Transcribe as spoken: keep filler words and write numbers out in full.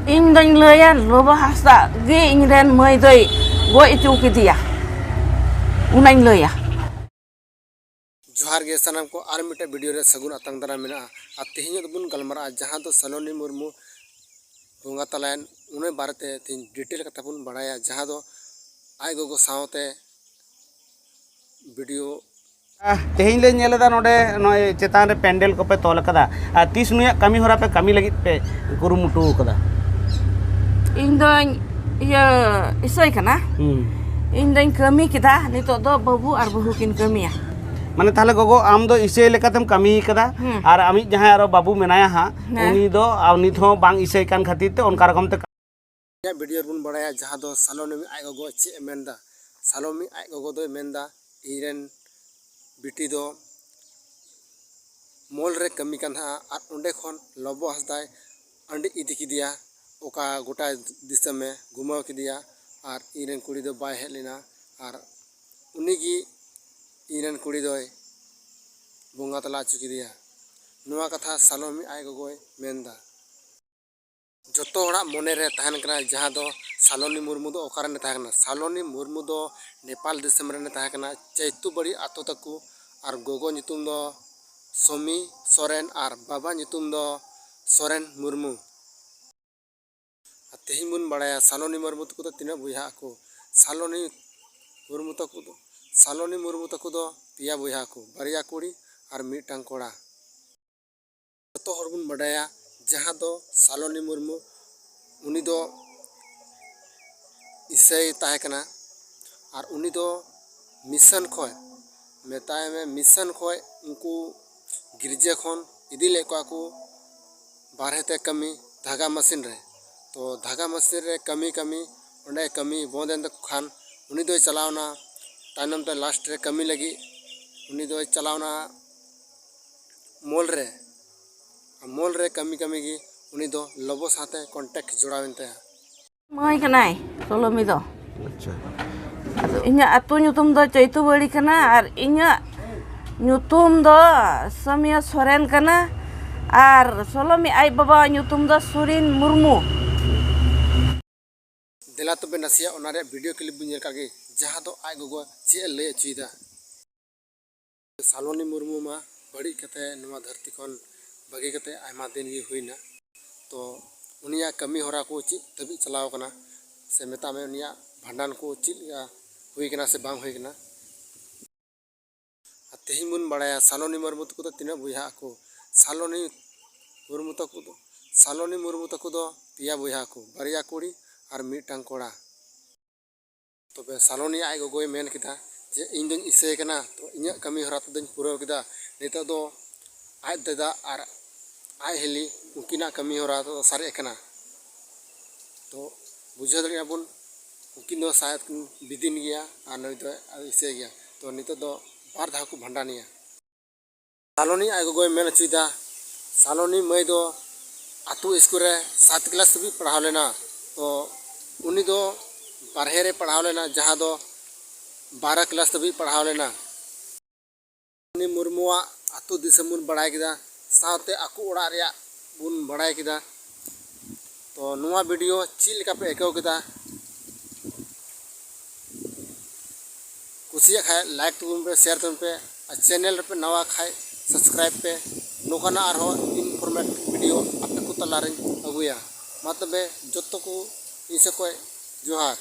ᱤᱧ ᱫᱚᱧ ᱞᱟᱹᱭᱟ, ᱞᱚᱵᱚ ᱦᱟᱸᱥᱫᱟ ᱜᱮ ᱤᱧ ᱨᱮᱱ ᱢᱟᱹᱭ ᱫᱚᱭ ᱜᱚᱡ ᱦᱚᱪᱚ ᱠᱮᱫᱮᱭᱟ, ᱚᱱᱟᱧ ᱞᱟᱹᱭᱟ᱾ ᱡᱚᱦᱟᱨ ᱜᱮ ᱥᱟᱱᱟᱢ ᱠᱚ, ᱟᱨ ᱢᱤᱫᱴᱮᱱ ᱵᱷᱤᱰᱤᱭᱳ ᱨᱮ ᱥᱟᱹᱜᱩᱱ ᱟᱛᱟᱝ ᱫᱟᱨᱟᱢ ᱢᱮᱱᱟᱜᱼᱟ᱾ ᱟᱨ ᱛᱮᱦᱮᱧ ᱫᱚᱵᱚᱱ ᱜᱟᱞᱢᱟᱨᱟᱜᱼᱟ ᱡᱟᱦᱟᱸ ᱫᱚ ᱥᱟᱞᱚᱱᱤ ᱢᱩᱨᱢᱩ ᱵᱚᱸᱜᱟ ᱛᱟᱞᱟᱭᱮᱱ, ᱚᱱᱟ ᱵᱟᱨᱮᱛᱮ ᱛᱮᱦᱮᱧ ᱰᱤᱴᱮᱞ ᱠᱟᱛᱷᱟ ᱵᱚᱱ ᱵᱟᱲᱟᱭᱟ, ᱡᱟᱦᱟᱸ ᱫᱚ ᱟᱡ ᱜᱚᱜᱚ ᱥᱟᱶᱛᱮ ᱵᱷᱤᱰᱤᱭᱳ᱾ ᱟᱦ, ᱛᱮᱦᱮᱧ ᱞᱮ ᱧᱮᱞ ᱮᱫᱟ ᱱᱚᱰᱮ ᱱᱚᱜᱼᱚᱭ ᱪᱮᱛᱟᱱ ᱨᱮ ᱯᱮᱱᱰᱮᱞ ᱠᱚᱯᱮ ᱛᱚᱞ ᱟᱠᱟᱫᱟ᱾ ᱟᱨ ᱛᱤᱥ ᱱᱩᱭᱟᱜ ᱠᱟᱹᱢᱤ ᱦᱚᱨᱟ ᱯᱮ ᱠᱟᱹᱢᱤ ᱞᱟᱹᱜᱤᱫ ᱯᱮ ᱠᱩᱨᱩᱢᱩᱴᱩ ᱟᱠᱟᱫᱟ? ᱤᱧ ᱫᱚᱧ ᱤᱭᱟᱹ ᱤᱥᱟᱹᱭ ᱠᱟᱱᱟ᱾ ᱦᱩᱸ᱾ ᱤᱧ ᱫᱚᱧ ᱠᱟᱹᱢᱤ ᱠᱮᱫᱟ, ᱱᱤᱛᱚᱜ ᱫᱚ ᱵᱟᱹᱵᱩ ᱟᱨ ᱵᱟᱹᱦᱩ ᱠᱤᱱ ᱠᱟᱹᱢᱤᱭᱟ᱾ ᱢᱟᱱᱮ ᱛᱟᱦᱞᱮ ᱜᱚᱜᱚ, ᱟᱢ ᱫᱚ ᱤᱥᱟᱹᱭ ᱞᱮᱠᱟᱛᱮᱢ ᱠᱟᱹᱢᱤ ᱠᱟᱫᱟ, ᱦᱩᱸ᱾ ᱟᱨ ᱟᱢᱤᱡ ᱡᱟᱦᱟᱸᱭ ᱟᱨᱚ ᱵᱟᱹᱵᱩ ᱢᱮᱱᱟᱭᱟ ᱦᱟᱸᱜ, ᱦᱮᱸ᱾ ᱩᱱᱤ ᱫᱚ, ᱟᱨ ᱱᱤᱛ ᱦᱚᱸ ᱵᱟᱝ ᱤᱥᱟᱹᱭ ᱠᱟᱱ ᱠᱷᱟᱹᱛᱤᱨ ᱛᱮ ᱚᱱᱠᱟ ᱨᱚᱠᱚᱢ ᱛᱮ ᱤᱧᱟᱹᱜ ᱵᱷᱤᱰᱤᱭᱳ ᱨᱮᱵᱚᱱ ᱵᱟᱲᱟᱭᱟ ᱡᱟᱦᱟᱸ ᱫᱚ ᱥᱟᱞᱚᱱᱤ ᱟᱡ ᱜᱚᱜᱚ ᱪᱮᱫ ᱮ ᱢᱮᱱᱫᱟ᱾ ᱥᱟᱞᱚᱱᱤ ᱟᱡ ᱜᱚᱜᱚ ᱫᱚᱭ ᱢᱮᱱᱫᱟ, ᱤᱧᱨᱮᱱ ᱵᱤᱴᱤ ᱫᱚ ᱢᱚᱞ ᱨᱮ ᱠᱟᱹᱢᱤ ᱠᱟᱱ ᱛᱟᱦᱮᱸᱜᱼᱟ ᱟᱨ ᱚᱸᱰᱮ ᱠᱷᱚᱱ ᱞᱚᱵᱚ ᱦᱟᱸᱥᱫᱟᱭ ᱟᱹᱰᱤ ᱤᱫᱤ ᱠᱮᱫᱮᱭᱟ ᱚᱠᱟ ᱜᱚᱴᱟ ᱫᱤᱥᱚᱢᱮ ᱜᱷᱩᱢᱟᱹᱣ ᱠᱮᱫᱮᱭᱟ ᱟᱨ ᱤᱧᱨᱮᱱ ᱠᱩᱲᱤ ᱫᱚ ᱵᱟᱭ ᱦᱮᱡ ᱞᱮᱱᱟ ᱟᱨ ᱩᱱᱤᱜᱮ ᱤᱧᱨᱮᱱ ᱠᱩᱲᱤ ᱫᱚᱭ ᱵᱚᱸᱜᱟ ᱛᱟᱞᱟ ᱦᱚᱪᱚ ᱠᱮᱫᱮᱭᱟ᱾ ᱱᱚᱣᱟ ᱠᱟᱛᱷᱟ ᱥᱟᱞᱚᱢᱤ ᱟᱡ ᱜᱚᱜᱚᱭ ᱢᱮᱱᱫᱟ᱾ ᱡᱚᱛᱚ ᱦᱚᱲᱟᱜ ᱢᱚᱱᱮ ᱨᱮ ᱛᱟᱦᱮᱱ ᱠᱟᱱᱟ ᱡᱟᱦᱟᱸ ᱫᱚ ᱥᱟᱞᱚᱱᱤ ᱢᱩᱨᱢᱩ ᱫᱚ ᱚᱠᱟᱨᱮᱱᱮ ᱛᱟᱦᱮᱸ ᱠᱟᱱᱟ᱾ ᱥᱟᱞᱚᱱᱤ ᱢᱩᱨᱢᱩ ᱫᱚ ᱱᱮᱯᱟᱞ ᱫᱤᱥᱚᱢ ᱨᱮᱱᱮ ᱛᱟᱦᱮᱸ ᱠᱟᱱᱟ᱾ ᱪᱟᱹᱭᱛᱩᱵᱟᱲᱤ ᱟᱛᱳ ᱛᱟᱠᱚ ᱟᱨ ᱜᱚᱜᱚ ᱧᱩᱛᱩᱢ ᱫᱚ ᱥᱚᱢᱤ ᱥᱚᱨᱮᱱ ᱟᱨ ᱵᱟᱵᱟ ᱧᱩᱛᱩᱢ ᱫᱚ ᱥᱚᱨᱮᱱ ᱢᱩᱨᱢᱩ᱾ ᱟᱨ ᱛᱮᱦᱮᱧ ᱵᱚᱱ ᱵᱟᱲᱟᱭᱟ ᱥᱟᱞᱚᱱᱤ ᱢᱩᱨᱢᱩ ᱛᱟᱠᱚ ᱫᱚ ᱛᱤᱱᱟᱹᱜ ᱵᱚᱭᱦᱟᱜ ᱟᱠᱚ᱾ ᱥᱟᱞᱚᱱᱤ ᱢᱩᱨᱢᱩ ᱛᱟᱠᱚ ᱫᱚ, ᱥᱟᱞᱚᱱᱤ ᱢᱩᱨᱢᱩ ᱛᱟᱠᱚ ᱫᱚ ᱯᱮᱭᱟ ᱵᱚᱭᱦᱟ ᱟᱠᱚ, ᱵᱟᱨᱭᱟ ᱠᱩᱲᱤ ᱟᱨ ᱢᱤᱫᱴᱟᱝ ᱠᱚᱲᱟ᱾ ᱡᱚᱛᱚ ᱦᱚᱲ ᱵᱚᱱ ᱵᱟᱰᱟᱭᱟ ᱡᱟᱦᱟᱸ ᱫᱚ ᱥᱟᱞᱚᱱᱤ ᱢᱩᱨᱢᱩ, ᱩᱱᱤ ᱫᱚ ᱤᱥᱟᱹᱭ ᱛᱟᱦᱮᱸ ᱠᱟᱱᱟ᱾ ᱟᱨ ᱩᱱᱤ ᱫᱚ ᱢᱤᱥᱚᱱ ᱠᱷᱚᱱ, ᱢᱮᱛᱟᱭ ᱢᱮ, ᱢᱤᱥᱚᱱ ᱠᱷᱚᱱ ᱩᱱᱠᱩ ᱜᱤᱨᱡᱟᱹ ᱠᱷᱚᱱ ᱤᱫᱤ ᱞᱮᱫ ᱠᱚᱣᱟ ᱠᱚ ᱵᱟᱨᱦᱮ ᱛᱮ ᱠᱟᱹᱢᱤ ᱫᱷᱟᱜᱟ ᱢᱮᱥᱤᱱ ᱨᱮ᱾ ᱛᱚ ᱫᱷᱟᱜᱟ ᱢᱮᱥᱤᱱ ᱨᱮ ᱠᱟᱹᱢᱤ ᱠᱟᱹᱢᱤ ᱚᱸᱰᱮ ᱠᱟᱹᱢᱤ ᱵᱚᱱᱫ ᱮᱱ ᱛᱟᱠᱚ ᱠᱷᱟᱱ ᱩᱱᱤ ᱫᱚᱭ ᱪᱟᱞᱟᱣᱱᱟ ᱛᱟᱭᱱᱚᱢ ᱛᱮ ᱞᱟᱥᱴ ᱨᱮ ᱠᱟᱹᱢᱤ ᱞᱟᱹᱜᱤᱫ᱾ ᱩᱱᱤ ᱫᱚᱭ ᱪᱟᱞᱟᱣᱱᱟ ᱢᱚᱞ ᱨᱮ᱾ ᱢᱚᱞ ᱨᱮ ᱠᱟᱹᱢᱤ ᱠᱟᱹᱢᱤ ᱜᱮ ᱩᱱᱤ ᱫᱚ ᱞᱚᱵᱚ ᱥᱟᱶᱛᱮ ᱠᱚᱱᱴᱮᱠᱴ ᱡᱚᱲᱟᱣᱮᱱ ᱛᱟᱭᱟ᱾ ᱢᱟᱹᱭ ᱠᱟᱱᱟᱭ ᱥᱚᱞᱚᱢᱤ ᱫᱚ᱾ ᱟᱪᱪᱷᱟ᱾ ᱤᱧᱟᱹᱜ ᱟᱹᱛᱩ ᱧᱩᱛᱩᱢ ᱫᱚ ᱪᱳᱭᱛᱩᱵᱟᱹᱲᱤ ᱠᱟᱱᱟ ᱟᱨ ᱤᱧᱟᱹᱜ ᱧᱩᱛᱩᱢ ᱫᱚ ᱥᱟᱢᱤᱭᱟ ᱥᱚᱨᱮᱱ ᱠᱟᱱᱟ ᱟᱨ ᱥᱚᱞᱚᱢᱤ ᱟᱡ ᱵᱟᱵᱟᱣᱟᱜ ᱧᱩᱛᱩᱢ ᱫᱚ ᱥᱩᱨᱤᱱ ᱢᱩᱨᱢᱩ᱾ ᱫᱮᱞᱟ ᱛᱚᱵᱮ ᱱᱟᱥᱮᱭᱟᱜ ᱚᱱᱟ ᱨᱮᱭᱟᱜ ᱵᱷᱤᱰᱤᱭᱳ ᱠᱞᱤᱯ ᱵᱚᱱ ᱧᱮᱞ ᱠᱟᱜ ᱜᱮ, ᱡᱟᱦᱟᱸ ᱫᱚ ᱟᱡ ᱜᱚᱜᱚ ᱪᱮᱫ ᱮ ᱞᱟᱹᱭ ᱦᱚᱪᱚᱭᱮᱫᱟ᱾ ᱥᱟᱞᱚᱱᱤ ᱢᱩᱨᱢᱩ ᱢᱟ ᱵᱟᱹᱲᱤᱡ ᱠᱟᱛᱮ ᱱᱚᱣᱟ ᱫᱷᱟᱹᱨᱛᱤ ᱠᱷᱚᱱ ᱵᱟᱹᱜᱤ ᱠᱟᱛᱮ ᱟᱭᱢᱟ ᱫᱤᱱ ᱜᱮ ᱦᱩᱭᱱᱟ᱾ ᱛᱚ ᱩᱱᱤᱭᱟᱜ ᱠᱟᱹᱢᱤ ᱦᱚᱨᱟ ᱠᱚ ᱪᱮᱫ ᱫᱷᱟᱹᱵᱤᱡ ᱪᱟᱞᱟᱣ ᱠᱟᱱᱟ, ᱥᱮ ᱢᱮᱛᱟᱜ ᱢᱮ ᱩᱱᱤᱭᱟᱜ ᱵᱷᱟᱸᱰᱟᱱ ᱠᱚ ᱪᱮᱫ ᱞᱮᱠᱟ ᱦᱩᱭ ᱠᱟᱱᱟ ᱥᱮ ᱵᱟᱝ ᱦᱩᱭ ᱠᱟᱱᱟ? ᱟᱨ ᱛᱮᱦᱮᱧ ᱵᱚᱱ ᱵᱟᱲᱟᱭᱟ ᱥᱟᱞᱚᱱᱤ ᱢᱩᱨᱢᱩ ᱛᱟᱠᱚ ᱫᱚ ᱛᱤᱱᱟᱹᱜ ᱵᱚᱭᱦᱟ ᱟᱠᱚ᱾ ᱥᱟᱞᱚᱱᱤ ᱢᱩᱨᱢᱩ ᱛᱟᱠᱚ ᱫᱚ, ᱥᱟᱞᱚᱱᱤ ᱢᱩᱨᱢᱩ ᱛᱟᱠᱚ ᱫᱚ ᱯᱮᱭᱟ ᱵᱚᱭᱦᱟ ᱟᱠᱚ, ᱵᱟᱨᱭᱟ ᱠᱩᱲᱤ ᱟᱨ ᱢᱤᱫᱴᱟᱝ ᱠᱚᱲᱟ᱾ ᱛᱚᱵᱮ ᱥᱟᱞᱚᱱᱤ ᱟᱡ ᱜᱚᱜᱚᱭ ᱢᱮᱱ ᱠᱮᱫᱟ ᱡᱮ, "ᱤᱧ ᱫᱚᱧ ᱤᱥᱟᱹᱭ ᱠᱟᱱᱟ, ᱛᱚ ᱤᱧᱟᱹᱜ ᱠᱟᱹᱢᱤ ᱦᱚᱨᱟ ᱛᱮᱫᱚᱧ ᱯᱩᱨᱟᱹᱣ ᱠᱮᱫᱟ, ᱱᱤᱛᱚᱜ ᱫᱚ ᱟᱡ ᱫᱟᱫᱟ ᱟᱨ ᱟᱡ ᱦᱤᱞᱤ ᱩᱱᱠᱤᱱᱟᱜ ᱠᱟᱹᱢᱤ ᱦᱚᱨᱟ ᱫᱚ ᱥᱟᱨᱮᱡ ᱟᱠᱟᱱᱟ᱾" ᱛᱚ ᱵᱩᱡᱷᱟᱹᱣ ᱫᱟᱲᱮᱭᱟᱜᱼᱟ ᱵᱚᱱ, ᱩᱱᱠᱤᱱ ᱫᱚ ᱥᱟᱭᱮᱫ ᱠᱤᱱ ᱵᱤᱫᱤᱱ ᱜᱮᱭᱟ ᱟᱨ ᱱᱩᱭ ᱫᱚ ᱤᱥᱟᱹᱭ ᱜᱮᱭᱟ᱾ ᱛᱚ ᱱᱤᱛᱚᱜ ᱫᱚ ᱵᱟᱨ ᱫᱷᱟᱣ ᱠᱚ ᱵᱷᱟᱸᱰᱟᱱᱮᱭᱟ᱾ ᱥᱟᱞᱚᱱᱤ ᱟᱡ ᱜᱚᱜᱚᱭ ᱢᱮᱱ ᱦᱚᱪᱚᱭᱮᱫᱟ, ᱥᱟᱞᱚᱱᱤ ᱢᱟᱹᱭ ᱫᱚ ᱟᱛᱳ ᱥᱠᱩᱞ ᱨᱮ ᱥᱟᱛ ᱠᱞᱟᱥ ᱫᱷᱟᱹᱵᱤᱡ ᱯᱟᱲᱦᱟᱣ ᱞᱮᱱᱟ᱾ ᱛᱚ ᱩᱱᱤ ᱫᱚ ᱵᱟᱨᱦᱮ ᱨᱮ ᱯᱟᱲᱦᱟᱣ ᱞᱮᱱᱟ, ᱡᱟᱦᱟᱸ ᱫᱚ ᱵᱟᱨᱚ ᱠᱞᱟᱥ ᱫᱷᱟᱹᱵᱤᱡ ᱯᱟᱲᱦᱟᱣ ᱞᱮᱱᱟ᱾ ᱥᱟᱞᱚᱱᱤ ᱢᱩᱨᱢᱩᱣᱟᱜ ᱟᱛᱳ ᱫᱤᱥᱚᱢ ᱵᱚᱱ ᱵᱟᱲᱟᱭ ᱠᱮᱫᱟ, ᱥᱟᱶᱛᱮ ᱟᱠᱚ ᱚᱲᱟᱜ ᱨᱮᱭᱟᱜ ᱵᱚᱱ ᱵᱟᱲᱟᱭ ᱠᱮᱫᱟ᱾ ᱛᱚ ᱱᱚᱣᱟ ᱵᱷᱤᱰᱤᱭᱳ ᱪᱮᱫ ᱞᱮᱠᱟ ᱯᱮ ᱟᱹᱭᱠᱟᱹᱣ ᱠᱮᱫᱟ? ᱠᱩᱥᱤᱭᱟᱜ ᱠᱷᱟᱡ ᱞᱟᱭᱤᱠ ᱛᱟᱵᱚᱱ ᱯᱮ, ᱥᱮᱭᱟᱨ ᱛᱟᱵᱚᱱ ᱯᱮ, ᱟᱨ ᱪᱮᱱᱮᱞ ᱨᱮᱯᱮ ᱱᱟᱣᱟ ᱠᱷᱟᱡ ᱥᱟᱵᱥᱠᱨᱟᱭᱤᱵ ᱯᱮ᱾ ᱱᱚᱝᱠᱟᱱᱟᱜ ᱟᱨᱦᱚᱸ ᱤᱱᱯᱷᱚᱨᱢᱮᱴᱤᱵᱷ ᱵᱷᱤᱰᱤᱭᱳ ᱟᱯᱮ ᱠᱚ ᱛᱟᱞᱟᱨᱮᱧ ᱟᱹᱜᱩᱭᱟ᱾ ᱢᱟ ᱛᱚᱵᱮ ᱡᱚᱛᱚ ᱠᱚ ᱤᱧ ᱥᱮᱫ ᱠᱷᱚᱡ ᱡᱚᱦᱟᱨ᱾